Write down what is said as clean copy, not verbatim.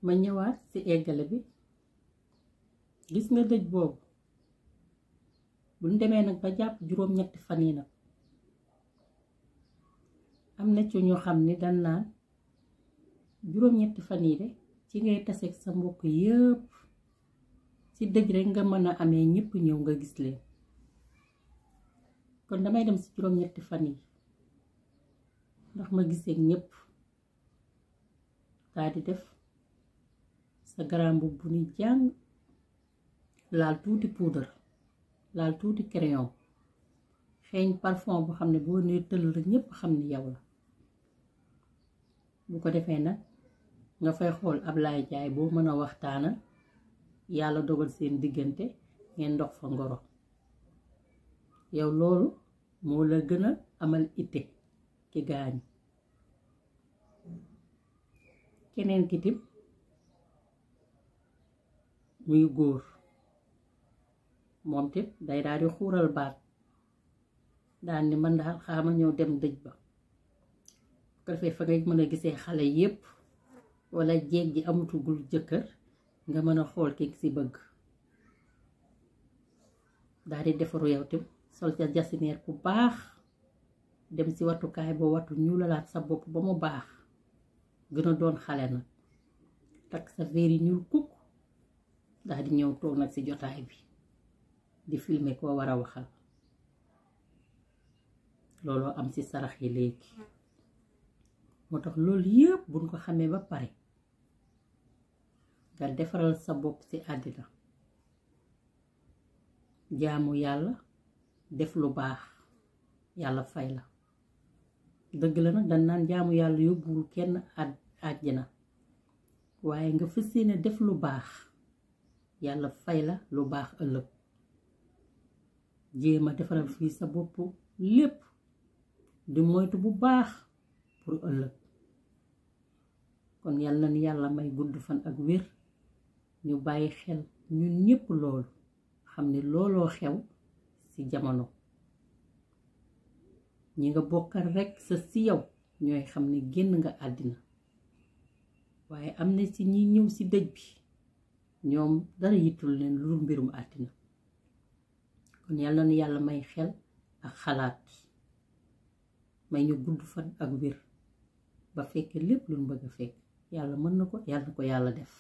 ma ñëwaat ci eggale bi gis nga dëj boobu buñ demee nag ba jàpp juróom-ñetti fan yi nag am na ci ñoo xam ni dañ naan juróom-ñetti fan yi de ci ngay taseeg sa mbokk yépp ci dëj rek nga mën a amee ñépp ñëw nga gis leen kon damay dem ci juróom-ñetti fan yi ndax ma gisee ñépp daa di def sa garam bu ni jàng laal tuuti poudre laal tuuti crayon xeeñ parfum bu xam ne boo nee tëll rek ñépp xam ni yow la bu ko defee nag nga fay xool Ablaye Jaay boo mën a waxtaanal yàlla dogal seen diggante ngeen dox fa ngoro yow loolu moo la gën a amal itte ki gaañu keneen kitim muy góor moom tim day daal di xuural baat daan ni man daal xaama ñëw dem dëj ba ko defee fa ngay mën a gisee xale yépp wala jeeg ji amutugul jëkkër nga mën a xool ki ci bëgg daal di defaru yow tim sol ca jasineer bu baax dem ci watukaay ba watu ñu lalaat sa bopp ba mu baax gën a doon xale nag takk sa veer yi ñuul kukk daal di ñëw toog nag ci jotaay bi di filmer koo war a waxal looloo am ci sarax yi léegi moo tax loolu yépp buñ ko xamee ba pare nga defaral sa bopp ci àddina jaamu yàlla def lu baax yàlla fay la dëgg la nag dañ naan jaamu yàlla yóbbuwul kenn àjjana waaye nga fas yéene def lu baax yàlla fay la lu baax ëllëg jéema defaral fii sa bopp lépp di moytu bu baax pour ëllëg kon yàlla na yàlla may gudd fan ak wér ñu bàyyi xel ñun ñépp loolu xam ne looloo xew ci jamono ñi nga bokkal rekk sa ci yow ñooy xam ne génn nga àddina waaye am na ci ñi ñëw ci dëj bi ñoom dara yitul leen lu mbirum àddina kon yàlla na yàlla may xel ak xalaat may ñu gudd fan ak wér ba fekk lépp luñ bëgg a fekk yàlla mën na ko yàlla def